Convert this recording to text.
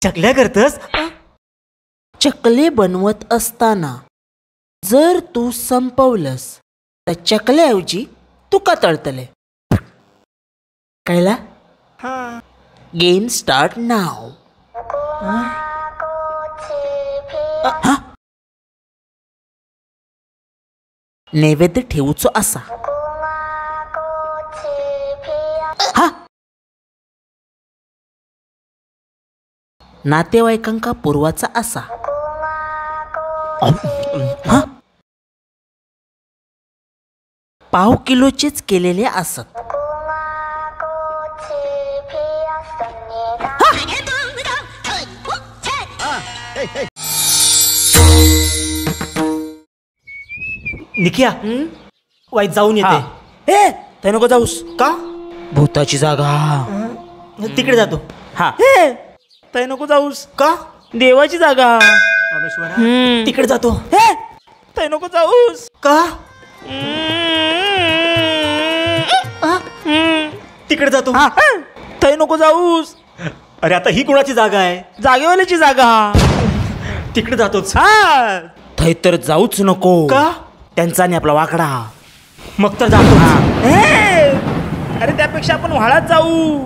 चकल्या करतस? चकले बनवत असताना जर तू संपवलंस तर चकल्याऐवजी तुका तळतले. कळला? Game start now. नैवेद्य ठेवूचो असा. हा, नातेवाईकांका पुरवाचा असा. हा, पाव किलोचेच केलेले असत. निकिया, वाईट जाऊन येते. ए, ते नको जाऊस. का? भूताची जागा. तिकडे जातो. हा, ए, ते नको जाऊस. का? देवाची जागा. तिकडे जातो. ए, ते नको जाऊस. का? तिकडे जातो. ते नको जाऊस. अरे आता ही कोणाची जागा आहे? जागेवाल्याची जागा. तिकडे जातोच. हा, थै तर जाऊच नको. का? त्यांचा आणि आपला वाकडा. मग तर जातो. अरे त्यापेक्षा आपण व्हाळात जाऊ.